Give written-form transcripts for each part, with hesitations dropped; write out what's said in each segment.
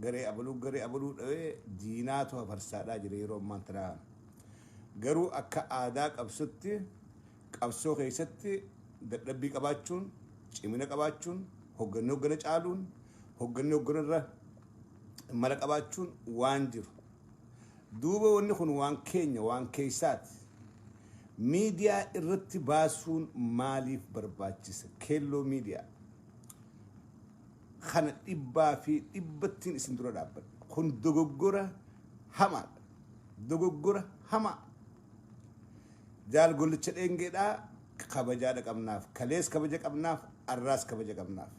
Garee abaluu garee abaluu dhawee diinaatu hafarsaadhaa jira yeroo ammaan tanaa. Garuu akka aadaa qabsotti, qabsoo keessatti dadhabbii qabaachuun, cimina qabaachuun, hogganni hoggana caaluun, hogganni hogganarra mala qabaachuun waan jiru. Duuba wanni kun waan keenya, waan keessaati. Miidiyaa irratti baasuun maaliif barbaachisa? Keelloo Miidiyaa. Kana dhibbaa fi dhibbattiin isin dura dhaabbadha. Kun dogoggora hamaadha. Dogoggora hamaa. Jaal Gollicha Dheengeedhaa kabajaadha qabnaaf. Kalees kabaja qabnaaf, arraas kabaja qabnaaf.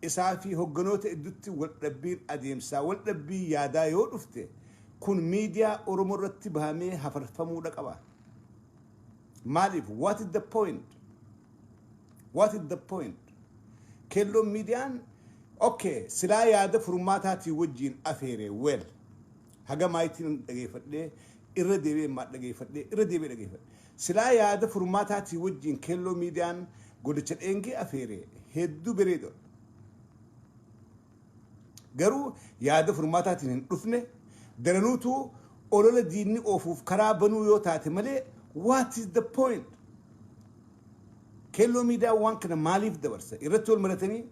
Isaa fi hogganoota iddutti waldhabbiin adeemsaa, waldhabbii yaadaa yoo dhufte, kun miidiyaa Oromoo irratti bahamee hafarfamuudha qaba. Maaliif? What is the point? What is the point? Keelloon miidiyaan, okay, silaa yaada furmaataatii wajjiin afeere, well, haga maayitiin dhageeffadhee irra deebi'ee maa dhageeffadhee irra deebi'ee dhageeffadhe. Silaa yaada furmaataatii wajjiin Keelloo Miidiyaan Gollicha Dheengee afeere hedduu bareedoodha. Garuu yaada furmaataatiin hin dhufne, daranuutu olola diinni oofuuf karaa banuu yoo taate malee, what is the point? Keelloo Miidiyaa waan kana maaliif dabarsa? Irratti wal maratanii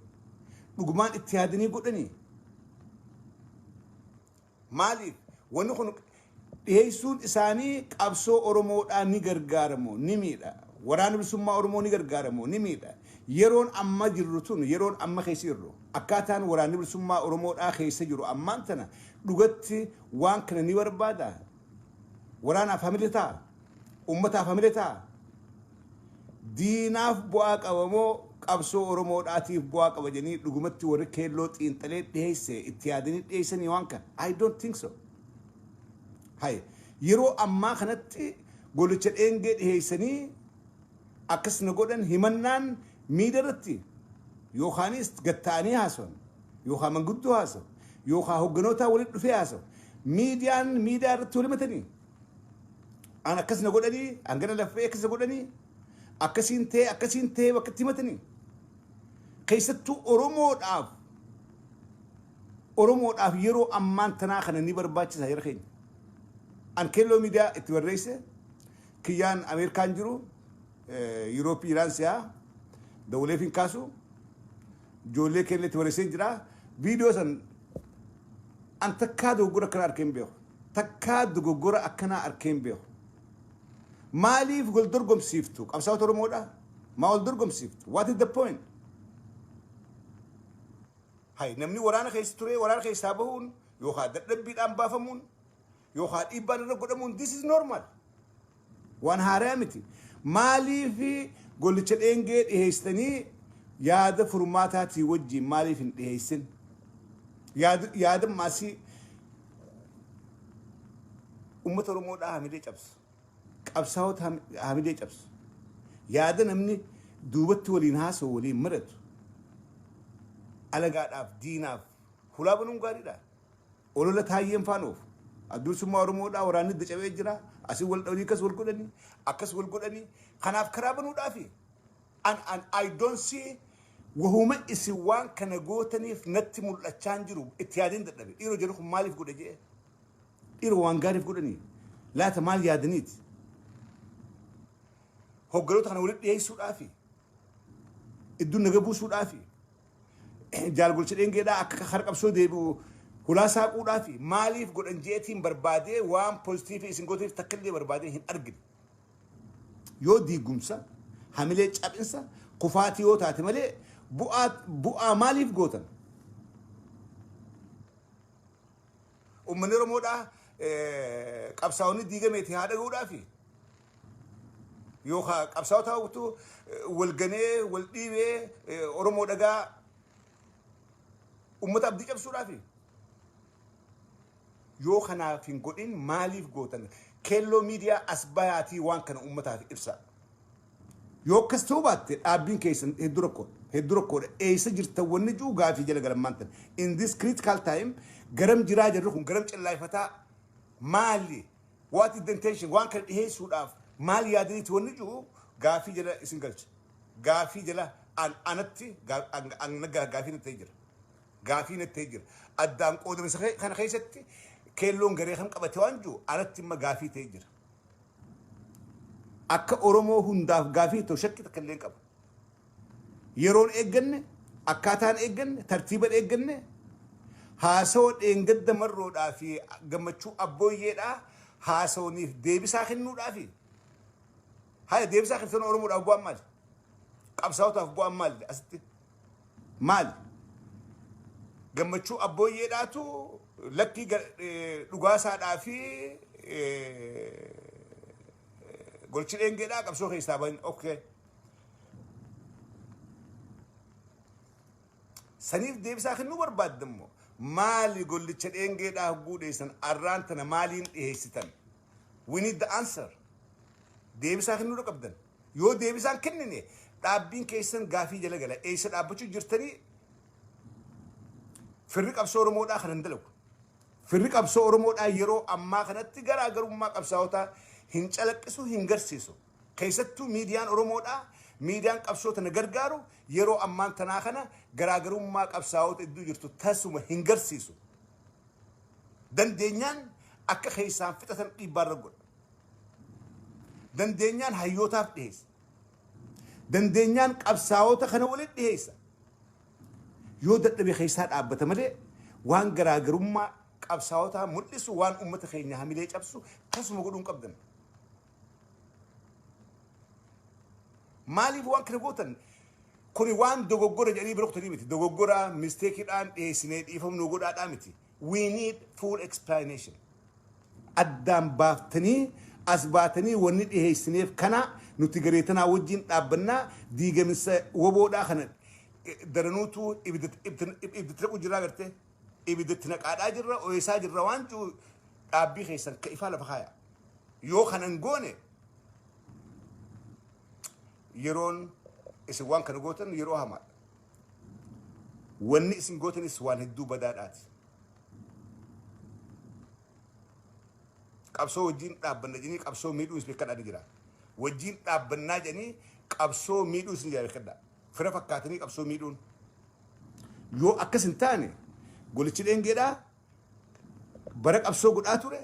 dhugumaan itti yaadanii godhanii? Maaliif? Wanni kun dhiyeessuun isaanii qabsoo Oromoodhaa ni gargaaramoo ni miidha? Waraana Bilisummaa Oromoo ni gargaaramoo ni miidha? Yeroon amma jirru tun, yeroon amma keessa jirru, akkaataan Waraanni Bilisummaa Oromoodhaa keessa jiru ammaan tana dhugatti waan kana ni barbaada? Waraanaaf hamile ta'a? Ummataaf hamile ta'a? Diinaaf bu'aa qaba moo qabsoo Oromoodhaatiif bu'aa qaba jedhanii dhugumatti warri Keelloo xiinxalee dhiyeesse itti yaadanii dhiyeessanii waan kana? I don't think so. Hay, yeroo ammaa kanatti Gollicha Dheengee dhiyeessanii akkas na godhan himannaan miidha irratti yookaanis gatta'anii haasawan, yookaan manguddoo haasawu, yookaan hogganootaa walitti dhufee haasawu, miidiyaan miidiyaa irratti wal himatanii an akkas na godhanii, hangana laffee akkas na godhanii, akkasiin ta'e, akkasiin ta'e bakka itti himatanii, keessattuu Oromoodhaaf yeroo ammaan tanaa kana ni barbaachisa yeroo keenya. An Keelloo Miidiyaa itti barreesse, kiyyaan Ameerikaan jiru, Yurooppii Iraan si'aa dawuleef hin kaasu, ijoollee keenya itti barreessee jira. Viidiyoo san an takkaa dogoggora akkanaa arkee hin beeku. Takkaa dogoggora akkanaa arkee hin beeku. Maaliif wal dorgomsiiftu? Qabsaa'ota Oromoodha. Maa wal dorgomsiiftu? What is the point? Hay, namni waraana keessa ture waraana keessaa bahuun yookaan dadhabbiidhaan baafamuun yookaan dhiibbaan irra godhamuun, this is normal. Waan haaraa miti. Maaliif Gollicha Dheengee dhiheessitanii yaada furmaataatii wajjin maaliif hin dhiheessin? Yaada maasii uummata Oromoodhaa hamilee cabsu. Qabsaa'ota hamilee cabsu. Yaada namni duubatti waliin haasa'u, waliin maratu. Alagaadhaaf, diinaaf hulaa banuun gaariidha. Olola Taayyeen faan oofu. Addursummaa Oromoodhaa waraanni dacabee jira. Asii wal dhawanii akkas wal godhanii, akkas wal godhanii. Kanaaf karaa banuudhaafi. An I don't see, wahuma isin waan kana gootaniif natti mul'achaa hin jiru, itti yaadeen dadhabe. Dhiiroo, jedhu kun maaliif godhe jee? Dhiiroo, waan gaariif godhanii? Laata maal yaadaniiti? Hogganoota kana walitti dhiyeessuudhaafi? Iddoo naga buusuudhaafi? Jaal Golcha Dheengeedhaa akka kara qabsoo deebi'u hulaa saaquudhaafi? Maaliif godhan jeetiin barbaadee waan positive isin gooteef takka illee barbaadee hin argine. Yoo diigumsa, hamilee cabinsa, kufaatii yoo taate malee bu'aa maaliif gootan? Uummanni Oromoodhaa qabsaa'onni diigameeti haa dhaga'uudhaafi? Yookaan qabsaa'ota hawwatu wal ganee wal dhiibee Oromoo dhagaa uummata abdii cabsuudhaafi? Yoo kanaaf hin godhin maaliif gootan? Keelloo Miidiyaa, as bayaatii waan kana uummataaf ibsa. Yoo akkas ta'uu baatte dhaabbiin keessan hedduu rakkoodha. Hedduu rakkoodha. Eessa jirtan wanni jiru gaafii jala galammaan tan. In this critical time garam jiraa jirru kun, garam cillaafataa maali? What is the intention? Waan kana dhiheessuudhaaf maal yaadaniiti wanni jiru gaafii jala isin galcha. Gaafii jala anatti gaafii natti ta'ee jira. Gaafii natti jira. Addaan qoodamsa kana keessatti keelloon garee kam qabate waan jiru anatti imma gaafii ta'ee jira. Akka Oromoo hundaaf gaafii ta'u shakki takka illee hin qabu. Yeroon eegganne, akkaataan eegganne, tartiiban eegganne, haasawa dheengadda Marroodhaa fi Gammachuu Abbooyyeedhaa haasawaniif deebisaa kennuudhaafi. Haya, deebisaa kennitan, Oromoodhaaf bu'aan maali? Qabsaa'otaaf bu'aan maali asitti? Maali? Gammachuu Abbooyyeedhaatu lakkii dhugaasaadhaa fi golchi dheengeedhaa qabsoo keessaa bahin, okay. Saniif deebisaa kennuu barbaadda immoo maali? Gollicha dheengeedhaa hogguu dhiyeessan arraan tana maaliin dhiyeessitan? We need the answer. Deebisaa kennuu qabdan. Yoo deebisaan kennine dhaabbiin keessan gaafii jala gala. Eessa dhaabbachuu jirtanii? Firri qabsoo Oromoodhaa kan hin dalagu. Firri qabsoo Oromoodhaa yeroo ammaa kanatti garaagarummaa qabsaa'otaa hin calaqqisu, hin garsiisu. Keessattuu miidiyaan Oromoodhaa, miidiyaan qabsoo tana gargaaru, yeroo ammaan tanaa kana garaagarummaa qabsaa'ota iddoo jirtu tasuma hin garsiisu. Dandeenyaan akka keessaan fixatan dhiibbaarra godha. Dandeenyaan hayyootaaf dhiyeessa. Dandeenyaan qabsaa'ota kana walitti dhiyeessa. Yoo dadhabe keessaa dhaabbata malee waan garaagarummaa qabsaa'otaa mul'isu, waan uummata keenya hamilee cabsu tasuma godhuu hin qabdan. Maaliif waan kana gootan? Kuni waan dogoggora jedhanii bira kutanii miti. Dogoggora mistakeiidhaan dhiyeessinee dhiifamnu godhaadhaa miti. We need full explanation. Addaan baaftanii as baatanii wanni dhiyeessineef kana, nuti gareetanaa wajjin dhaabbannaa, diigaminsa woboodhaa kana daranuutu ibiddatti naqu jirraa, gartee ibiddatti naqaadhaa jirra, oyesaa jirra waan jiru dhaabbii keessan ka ifaa lafa kaaya. Yoo kanan goone, yeroon isin waan kana gootan yeroo hamaadha. Wanni isin gootanis waan hedduu badaadhaati. Qabsoo wajjin dhaabbanna jedhanii qabsoo miidhuun isin beekadhaa ni jira. Wajjin dhaabbannaa jedhanii qabsoo miidhuun isin jira, beekadhaa. Fira fakkaatanii qabsoo miidhuun. Yoo akkas hin taane, golichi dheengeedhaa bara qabsoo godhaa ture,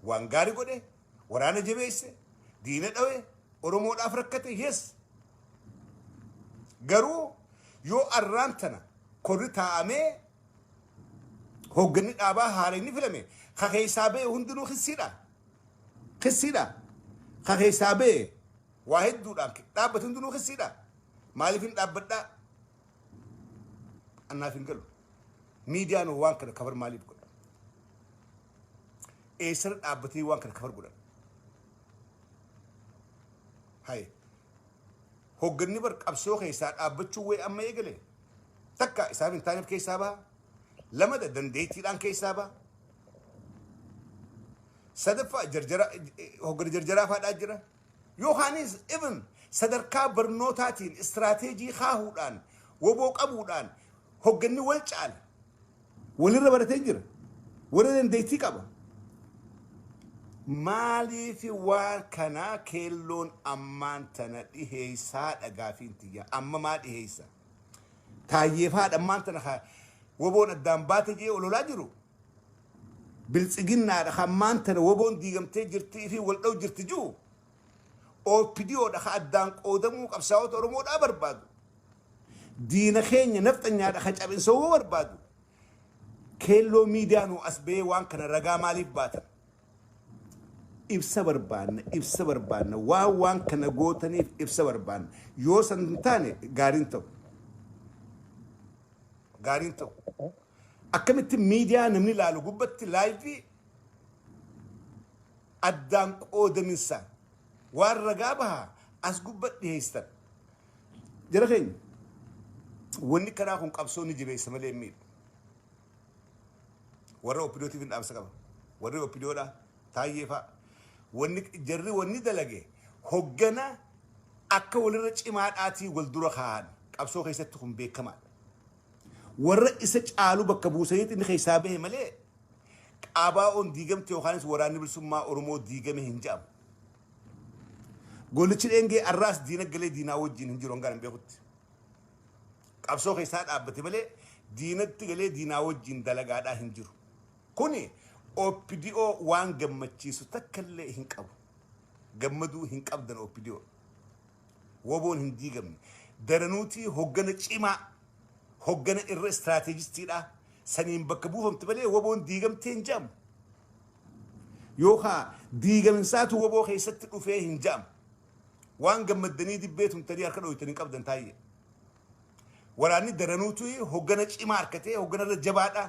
waan gaarii godhe, waraana jabeesse, diina dhawe, Oromoodhaaf rakkate, yes. Garuu yoo arraan tana korri taa'amee hoogganni dhaabaa haala inni filame ka keessaa ba'e hundinuu kissiidha. Kissiidha. Ka keessaa ba'e waa hedduudhaan dhaabbate hundinuu kissiidha. Maaliif hin dhaabbadhaa? Annaaf hin galu. Miidiyaan waan kana cover maaliif godha? Eessarra dhaabbatee waan kana cover godhan? Haye. Hoogganni bar qabsoo keessaa dhaabbachuu wayii amma eegale. Takka isaaf hin taaneef keessaa baha. Lama dandeettiidhaan keessaa baha. Sadaffaa jarjara hooggana jarjaraa faadhaa jira. Yookaanis even sadarkaa barnootaatiin istiraateejii kaahuudhaan, woboo qabuudhaan hoogganni wal caala. Walirra baratee jira. Warra dandeettii qaba. Maaliif waan kana keelloon ammaan tana dhiheessaa dhagaafiin tiyya? Amma maa dhiheessa? Taayyeefaadha ammaan tana woboon addaan baate jee ololaa jiru. Biltsiginnaadha hammaan tana woboon diigamtee jirtii fi wal dha'u jirti jiru. OPDOdha ka addaan qoodamuu qabsaa'ota Oromoodhaa barbaadu. Diina keenya nafxanyaadha ka cabinsa woboo barbaadu. Keelloo miidiyaa nu as bahee waan kana ragaa maaliif baatan? Ibsa barbaanna, ibsa barbaanna. Waan kana gootaniif ibsa barbaanna. Yoo san hin taane gaariin ta'u. Gaariin ta'u. Akkamitti miidiyaa namni ilaalu gubbatti live addaan qoodaminsa waan ragaa bahaa as gubbatti dhiyeessitan? Jara keenya, wanni karaa kun qabsoo ni jabeessa malee hin miidhu. Warra OPDOtiif hin dhaamsa qaba. Warri OPDOdha taayyee fa'a. Wanni jarri wanni dalage hoggana akka walirra cimaadhaatii wal dura kaa'an, qabsoo keessatti kun beekamaadha. Warra isa caalu bakka buusaniitti inni keessaa bahe malee ABO'n diigamte yookaanis Waraanni Bilisummaa Oromoo diigame hin jedhamu. Golichi dheengee arraas diina galee diinaa wajjin hin jiru hangaan hin beekutti. Qabsoo keessaa dhaabbate malee Diinatti galee diinaa wajjin dalagaadhaa hin jiru. Kuni OPDO waan gammachiisu takkallee hin qabu. Gammaduu hin qabdan OPDO. Woboon hin diigamne. Daranuutii hoggana cimaa, hoggana irra istiraateejistiidha. Saniin bakka buufamte malee woboon diigamtee hin jedhamu. Yookaan diigaminsaatu woboo keessatti dhufee hin jedhamu. Waan gammaddanii dibbee tumtanii harka dhooytanii qabdan taayee. Waraanni daranuutu hoggana cimaa harkatee, hoggana irra jabaadha.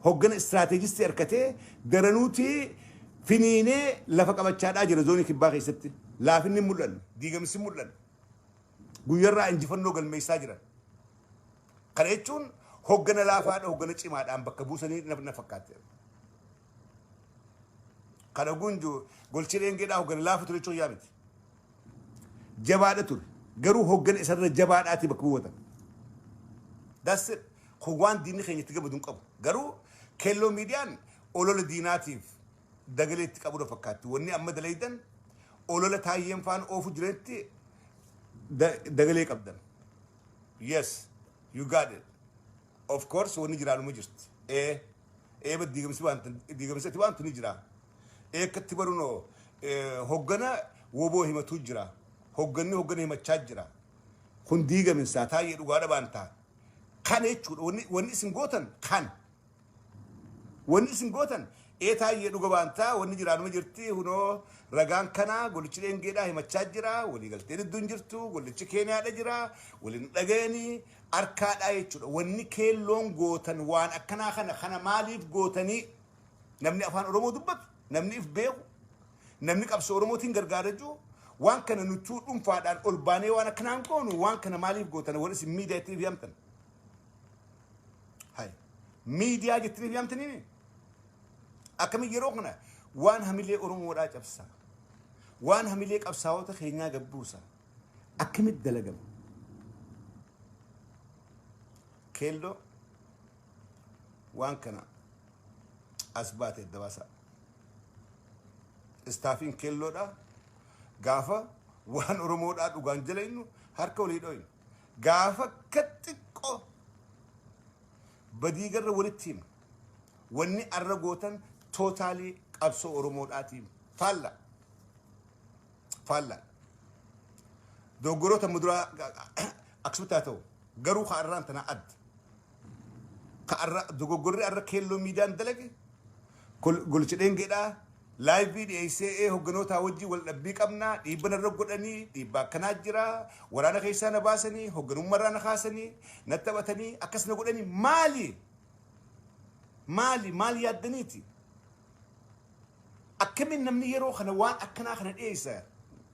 Hoggana istiraateejistii harkatee daranuuti finiinee lafa qabachaadhaa jira zoonii kibbaa keessatti. Laafinni hin mul'anne, diigamsi hin mul'anne. Guyyarraa injifannoo galmeessaa jiran. Kana jechuun hoggana laafaadha, hoggana cimaadhaan bakka buusanii na fakkaate. Kana gunju golchi dheengeedhaa hoggana laafa ture jechuun yaa miti. Jabaadha ture. Garuu hoggana isarra jabaadhaati bakka buufatan. That's it. Kun waan diinni keenya itti gammadu hin qabu. Garuu keelloo miidiyaan olola diinaatiif dagalee itti qabudha fakkaatti. Wanni amma dalaydan olola taayyeen faan oofu jiranitti dagalee qabdan. Yes, you got it. Of course, wanni jiraanuma jirti. Ee, eeba diigamsi waan diigamsatti waantu ni jira. Eekkatti barunoo hoggana woboo himatu jira. Hogganni hoggana himachaa jira. Kun diigaminsaa taayyee dhugaadha baan ta'a. Kana jechuudha wanni isin gootan kan. Wanni isin gootan ee taayyee dhuga baantaa, wanni jiraanuma jirti, hunoo ragaan kanaa, golichi dheengeedhaa himachaa jira, waliigalteen iddoon jirtu, golichi Keeniyaadha jira, waliin dhagayanii harkaadhaa jechuudha. Wanni keelloon gootan waan akkanaa kana maaliif gootanii? Namni afaan Oromoo dubbatu, namni if beeku, namni qabsoo Oromootiin gargaara jiru, waan kana nutuu dhuunfaadhaan ol baanee waan akkanaan goonu, waan kana maaliif gootan warri isin miidiyaa ittiin yaamtan? Hay. Miidiyaa jettanii yaamtanii akkamiin yeroo kana waan hamilee Oromoodhaa cabsa, waan hamilee qabsaa'ota keenyaa gabbuusa, akkamitti dalagama? Keelloo waan kana as baate dabaasa. Istaafiin keelloodha. Gaafa waan Oromoodhaa dhugaan jala innu harka walii dhoynu. Gaafa akka xiqqoo badii garra walitti himna. Wanni arra gootan totally qabsoo Oromoodhaatiin faalla. Faalla. Doggoroota muduraa akkasumatti haa ta'u, garuu ka arraan tanaa adda. Ka arra dogoggorri arra keelloo miidiyaan dalage golcha dheengeedhaa live dhiyeessee, ee hogganoota wajjin wal dhabbii qabnaa, dhiibba narra godhanii, dhiibba akkanaa jira, waraana keessaa na baasanii, hogganummaarraa na kaasanii, na taphatanii, akkas na godhanii, maali maali maal yaaddaniiti? Akkamiin namni yeroo kana waan akkanaa kana dhiyeessa?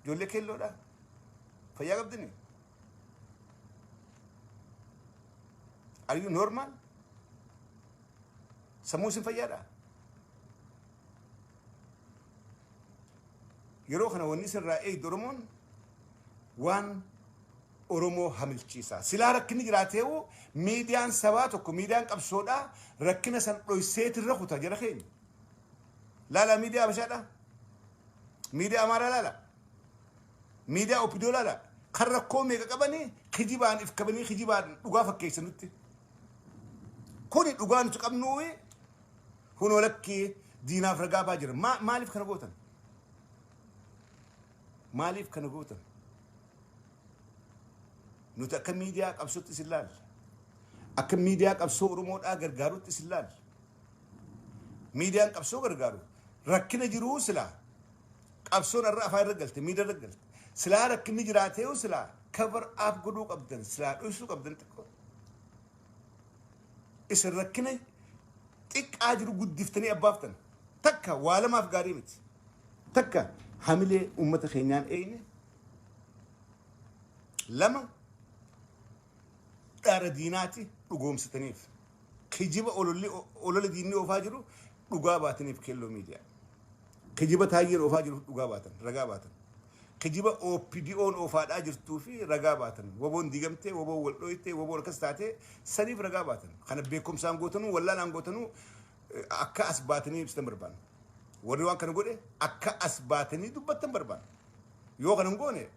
Ijoollee keelloodha, fayyaa qabdini? Are you normal? Sammuu isin fayyaadha? Yeroo kana wanni isin irraa eegdu Oromoon waan Oromoo hamilchiisa. Silaa rakkinni jiraateewu miidiyaan sabaa tokko, miidiyaan qabsoodhaa rakkina san dhoyseetirra kuta jara keenya. Laala miidiyaa Habashaadha. Miidiyaa Amaaraa laala. Miidiyaa OPDO laala. Kan rakkoo meeqa qabanii kijibaan if qabanii kijibaan dhugaa fakkeessan nutti. Kuni dhugaa nuti qabnuu hunoo lakkii diinaaf ragaa baa jira. Maaliif kana gootan? Maaliif kana gootan? Nuti akka miidiyaa qabsootti isin laalla. Akka miidiyaa qabsoo Oromoodhaa gargaarutti isin laalla. Miidiyaan qabsoo gargaaru rakkina jiruu silaa qabsoon irra afaan irra galte, miidiyaa irra galte. Silaa rakkinni jiraatee silaa cover up godhuu qabdan, silaa dhoksuu qabdan xiqqoo. Isin rakkina xiqqaa jiru guddiftanii abbaaftan. Takka waa lamaaf gaarii miti. Takka hamilee uummata keenyaan eeyne. Lama, dhara diinaati dhugoomsitaniif. Kijiba ololli olola diinni oofaa jiru dhugaa baataniif keelloo miidiyaa. Kijiba taayyeen oofaa jiru dhugaa baatan, ragaa baatan. Kijiba OPDO'n oofaadhaa jirtuu fi ragaa baatan. Woboon diigamtee, woboon wal dhooytee, woboon akkas taatee saniif ragaa baatan. Kana beekumsaan gootanuu, wallaalaan gootanuu, akka as baatanii ibsitan barbaanna. Warri waan kana godhe akka as baatanii dubbattan barbaanna. Yoo kana hin goone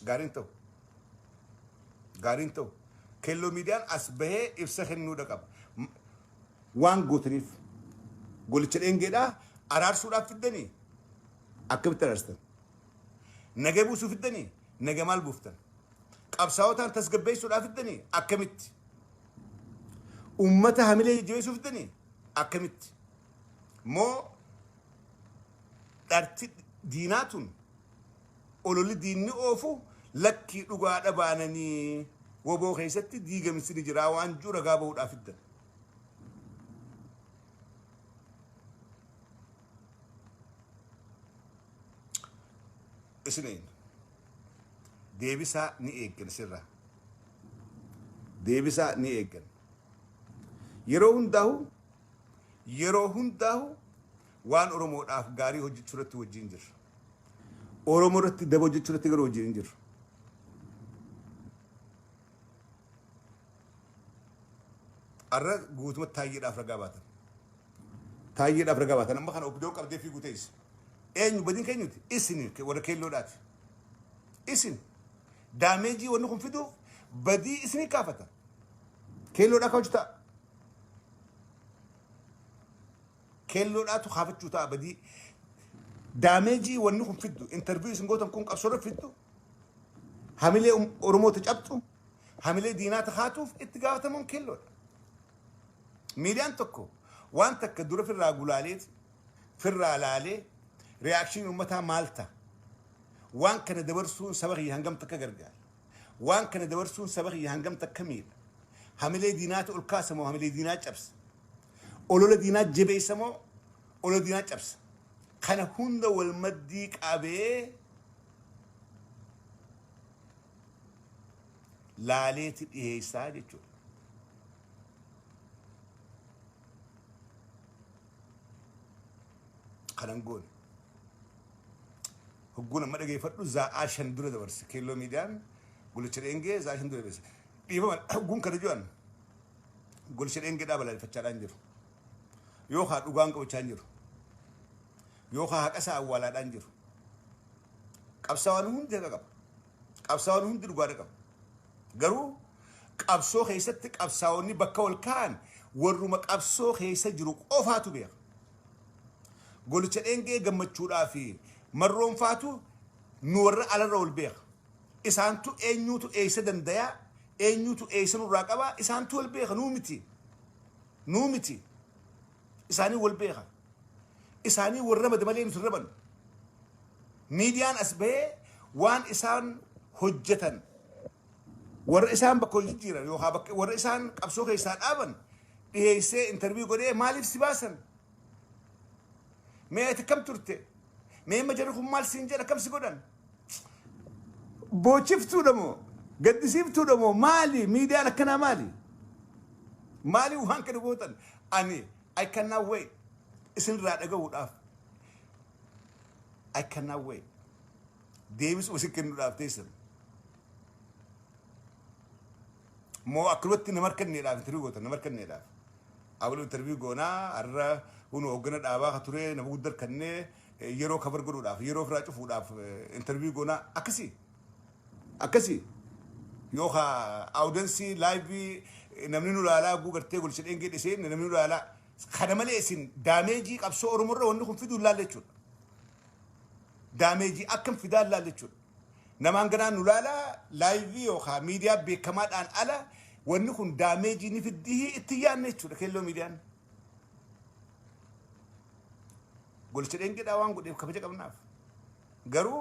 gaariin ta'u. Gaariin ta'u. Keelloo miidiyaan as bahee ibsa kennuudha qaba. Waan gootaniif Golicha Dheengeedhaa araarsuudhaaf fiddanii akkamitti araarsitan? Naga buusuu fiddanii naga maal buuftan? Qabsaa'otaan tasgabbeessuudhaaf fiddanii akkamitti? Ummata hamilee jajjabeessuu fiddanii akkamitti? Moo dharti diinaa tun ololli diinni oofu lakkii dhugaadha baananii woboo keessatti diigamsi ni jiraa waan jiru ragaa bahuudhaaf fiddan. Isin eenyu? Deebisaa ni eeggan sirraa. Deebisaa ni eeggan. Yeroo hundaahu yeroo hundaahu waan Oromoodhaaf gaarii hojjechuu irratti wajjin jirra. Oromoo irratti daba hojjechuu irratti garuu wajjin hin jirru. Arra guutumatti taayyeedhaaf ragaa baatan. Taayyeedhaaf ragaa baatan. Amma kana opidoo qabdee fiiguu teesse. Eenyu badiin keenyuti? Isin warra keelloodhaati. Isin daameejii wanni kun fiduuf badii isinii kaafata. Keelloodhaa kaafachuu ta'a. Keelloodhaatu kaafachuu ta'a badii. Daameejii wanni kun fiddu interviyuu isin gootan kun qabsoorra fiddu hamilee Oromoota cabxu hamilee diinaa tahaatuuf itti gaafatamuun keelloodha. Miidiyaan tokko waan takka dura firraa gulaaleeti, firraa laalee, reakshiin uummataa maal ta'a? Waan kana dabarsuun saba kiyya hangam takka gargaara? Waan kana dabarsuun saba kiyya hangam takka miidha? Hamilee diinaati ol kaasa moo hamilee diinaa cabsa? Olola diinaa jabeessa moo olola diinaa cabsa? Kana hunda wal maddii qabee laaleeti dhiheessaa jechuudha. Kanan goone. Hogguun amma dhageeffadhu zaa'aa 5 dura dabarse. Keelloo miidiyaan Golicha Dheengee zaa'aa 5 dura dabarse. Dhiifama hogguun kana jiran Golicha Dheengeedhaa balaaleffachaadhaan jiru. Yookaan dhugaan qabachaa hin jiru. Yookaan haqa isaa awwaalaadhaan jiru. Qabsaawaan hundi haqa qaba. Qabsaa'onni hundi dhugaadha qabu. Garuu qabsoo keessatti qabsaa'onni bakka wal kaa'an warruma qabsoo keessa jiru qofaatu beeka. Golicha Dheengee Gammachuudhaa fi Marroon faatu nu warra alarra wal beeka. Isaantu eenyuutu eessa dandayaa, eenyuutu eessa nurraa qabaa, isaantu wal beeka nuu miti. Nuu miti. Isaanii wal beeka. Isaanii wal ramada malee nuti hin ramannu. Miidiyaan as bahee waan isaan hojjetan warra isaan bakka wal jijjiiran yookaan bakka warra isaan qabsoo keessaa dhaaban dhiheessee intarviyu godhee maaliif si baasan? Mee ati kam turte? Mee amma jarri kun maal siin jedha kam si godhan? Boochiftuudha moo? Gaddisiiftuudha moo? Maali? Miidiyaan akkanaa maali? Maali waan kana gootan? Ani I cannot wait isinirraa dhagahuudhaaf. I cannot wait. Deebisuma isin kennuudhaaf teessan. Moo akkanumatti nama harkanneedhaaf interview gootan nama harkanneedhaaf. Abaluu interview goonaa har'a hunu hooggana dhaabaa ka ture nama guddaa harkannee yeroo kabar godhuudhaaf yeroo ofirraa cufuudhaaf interview goonaa akkasii. Akkasii. Yookaan audience live namni nu laalaa guu gartee golcha dheengee dhisee namni nu laalaa. Kana malee isin daameejii qabsoo Oromoo irra wanni kun fiduu hin laalle jechuudha. Daameejii akkam fidaa hin laalle jechuudha. Namaan ganaa nu laalaa live yookaan miidiyaa beekamaadhaan ala wanni kun daameejii ni fiddii itti hin yaadne jechuudha keelloo miidiyaan. Golcha dheengeedhaa waan godheef kabaja qabnaaf. Garuu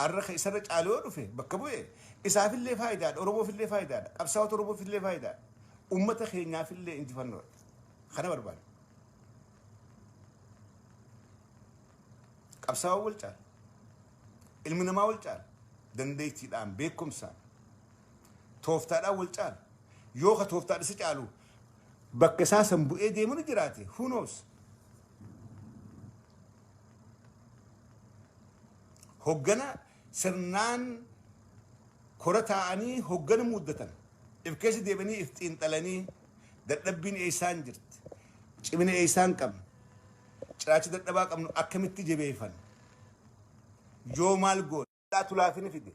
arra ka isarra caalu yoo dhufe bakka bu'e isaafillee faayidaadha, Oromoofillee faayidaadha, qabsaa'ota Oromoofillee faayidaadha, uummata keenyaafillee injifannoodha. Kana barbaada. Qabsaa'oo wal caala. Ilmi namaa wal caala. Dandeettiidhaan, beekumsaan, tooftaadhaan wal caala. Yoo ka tooftaan isa caalu bakka isaa san bu'ee deemu ni jiraate. Who knows? Hoggana sirnaan kora taa'anii hoggana muuddatan. If keessa deebi'anii if xiinxalanii dadhabbiin eessaan jirti, cimina eessaan qabna, ciraacha dadhabaa qabnu akkamitti jabeeffanna, yoo maal goone dhaatu laafina fide,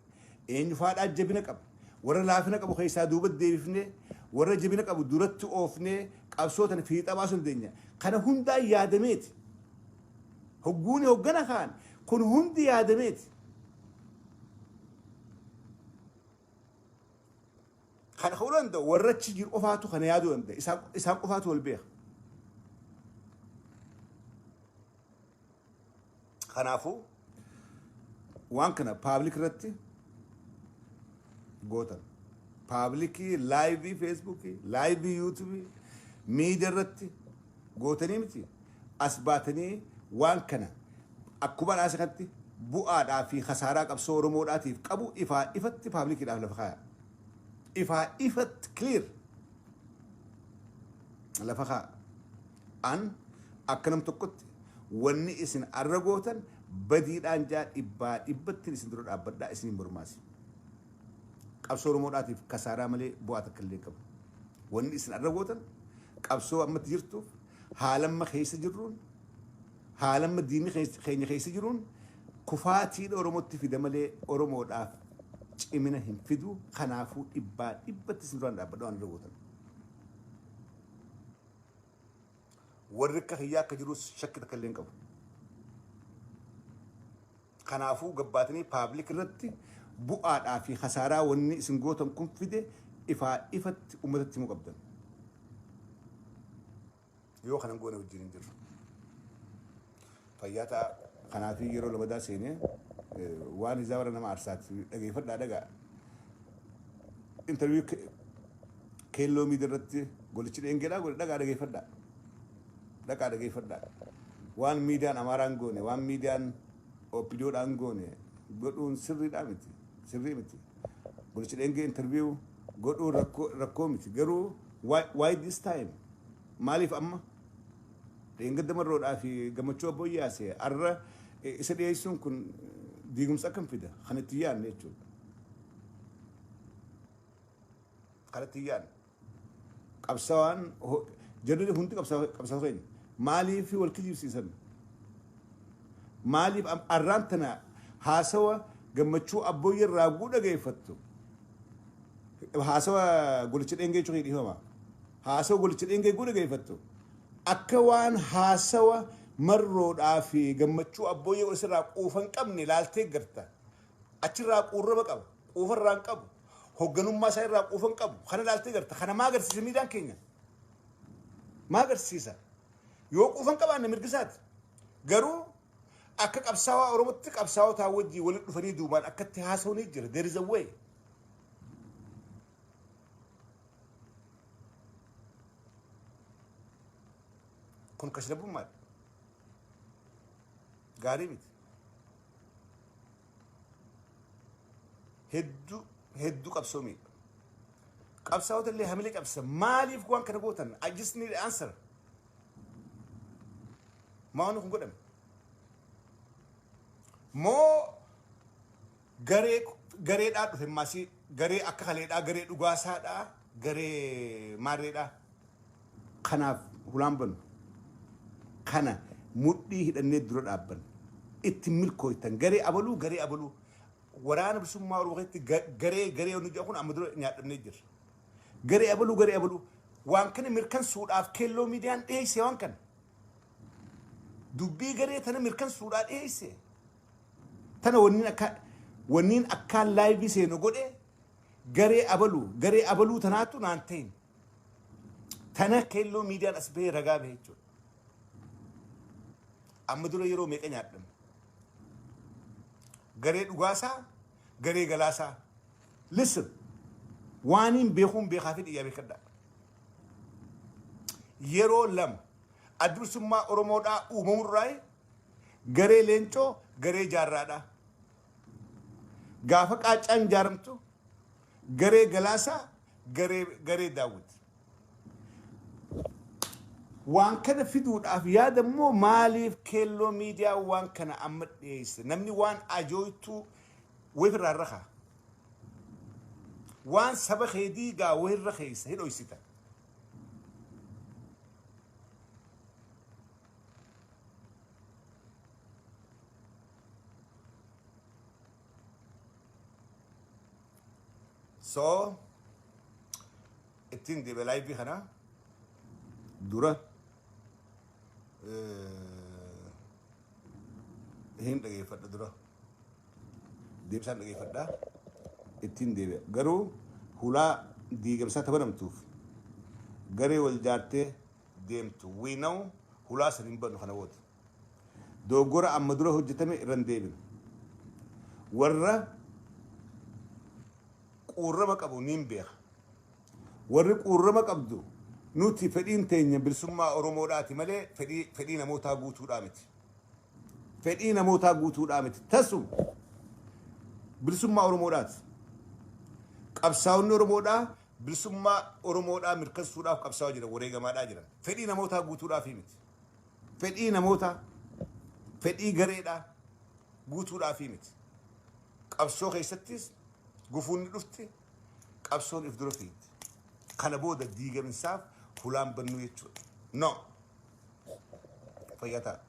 eenyu faadhaa jabina qaba, Warra laafina qabu keessaa duuba deebifnee, warra jabina qabu duratti oofnee qabsoo tana fiixa baasuu dandeenya. Kana hundaa yaadameeti. Hogguuni hoggana kaan kun hundi yaadameeti. Kana ka'uu danda'u warra achi jiru qofaatu kana yaaduu danda'a. Isaan qofaatu wal beeka. Kanaafuu waan kana public irratti gootan. Public live Facebookii, live YouTubeii, miidiyaa irratti gootanii miti. As baatanii waan kana akkuma naasakatti bu'aadhaa fi khasaaraa qabsoo Oromoodhaatiif qabu ifaa ifatti publiciidhaaf lafa kaaya. Ifaa ifatti clear lafa kaaya. An akka nam tokkotti wanni isin arra gootan badiidhaan jaa dhibbaa dhibbatti isin dura dhaabbadhaa, isiniin mormaasi. Qabsoo Oromoodhaatiif kasaaraa malee bu'aa takka illee qabu. Wanni isin arra gootan qabsoo ammatti jirtuuf, haalamma keessa jirruun, haalamma diinni keenya keessa jiruun kufaatiidha Oromootti fida malee Oromoodhaaf cimina hin fidu. Kanaafuu dhibbaa dhibbatti isin duraan dhaabbadha waan irra gootan. Warri akka kiyyaa akka jirus shakki takka illee hin qabu. Kanaafuu gabbaatanii public irratti bu'aadhaa fi khasaaraa wanni isin gootan kun fide ifaa ifatti uummatatti himuu qabdan. Yoo kanan goone wajjin hin jirru. Fayyaa ta'a. Kanaafii yeroo lamadaa seenee waan isaa bara nama aarsaatti dhageeffadhaa dhagaa. Interview Keelloo Miidiyaa irratti Golichi Dheengeedhaa godhe dhagaa dhageeffadhaa. Dhaqaa dhageeffadhaa. Waan miidiyaan Amaaraan goone, waan miidiyaan OPDOdhaan goone godhuun sirriidhaa miti. Sirrii miti. Golichi Dheengee interview godhuun rakkoo miti. Garuu why this time? Maaliif amma? Dheengadda Marroodhaa fi Gammachuu Abboyyaase arra isa dhiyeessuun kun diigumsa akkam fida? Kan itti yaadne jechuudha. Kan itti yaadne. Qabsaawaan jarri hundi qabsaa'oo keenya. Maaliif wal kijibsiisan? Maaliif arraan tana haasawa Gammachuu Abbooyyee irraa guu dhageeffattu? Haasawa Golicha Dheengee jechuun dhiifama. Haasawa Golicha Dheengee guu dhageeffattu. Akka waan haasawa Marroodhaa fi Gammachuu Abbooyyee godhe irraa quufa hin qabne laaltee garta. Achirraa quurrama qaba. Quufa irraa hin qabu. Hoogganummaa isaa irraa quufa hin qabu. Kana laaltee garta. Kana maa agarsiisa miidiyaan keenya? Maa agarsiisa? Yoo quufa hin qabaanne mirgi isaati. Garuu akka qabsaawaa Oromootti qabsaawotaa wajjin walitti dhufanii duubaan akkatti haasawanii jira. There is a way. Kun kashlabbummaadha. Gaarii miti. Hedduu hedduu qabsoo miidha. Qabsaa'ota illee hamilee cabsa. Maaliif waan kana gootan? I just need answer. Maa wanni kun godhame? Moo garee gareedhaa dhufe maasii garee akka kaleedhaa, garee dhugaasaadhaa, garee maarreedhaa? Kanaaf hulaan banu. Kana mudhii hidhannee dura dhaabban. Itti milkooytan garee abaluu, garee abaluu, Waraana Bilisummaa Oromoo keessatti garee garee wanni jedhu kun amma dura nyaadhamnee jirra. Garee abaluu, garee abaluu, waan kana mirkansuudhaaf Keelloo Miidiyaan dhiyeesse waan kana. Dubbii garee tana mirkansuudhaa dhiyeesse. Tana wanniin akkaan live seenu godhe garee abaluu, garee abaluu tanaatu naan ta'in. Tana Keelloo Miidiyaan as bahee ragaa bahe jechuudha. Amma dura yeroo meeqa nyaadhame? Garee Dhugaasaa, garee Galaasaa. Listen, waaniin beekuun beekaa fi dhiyyaa beekadhaa. Yeroo lama Adda Bilisummaa Oromoodhaa uumamurraa garee Leencoo, garee Jaarraadhaa. Gaafa Qaaccaan ijaaramtu garee Galaasaa, garee Daawwit. Waan kana fiduudhaaf yaada immoo maaliif Keelloo Miidiyaa waan kana amma dhiyeesse? Namni waan ajooytuu wayirraa rakaa. Waan saba kee diigaa wayirra keessa hidhoysita. So ittiin deebi'a live kana dura hin dhageeffadha, dura deebisaan dhageeffadha, ittiin deebi'a. Garuu hulaa diigamsaa tabanamtuuf garee wal jaartee deemtu wiinawu hulaa san hin bannu. Kana booda dogoggora amma dura hojjetame irra hin deebinu. Warra quurrama qabu niin beeka. Warri quurrama qabdu, nuti fedhiin teenya bilisummaa Oromoodhaati malee fedhii namootaa guutuudhaa miti. Fedhii namootaa guutuudhaa miti. Tasuma bilisummaa Oromoodhaati. Qabsaa'onni Oromoodhaa bilisummaa Oromoodhaa mirkansuudhaaf qabsaa'aa jiran, wareegamaadhaa jiran. Fedhii namootaa guutuudhaaf miti. Fedhii namootaa, fedhii gareedhaa guutuudhaaf miti. Qabsoo keessattis gufuun ni dhufti, qabsoon if dura fiigdi. Kana booda diigaminsaaf hulaan bannuu jechuudha. No. Fayyaa ta'a.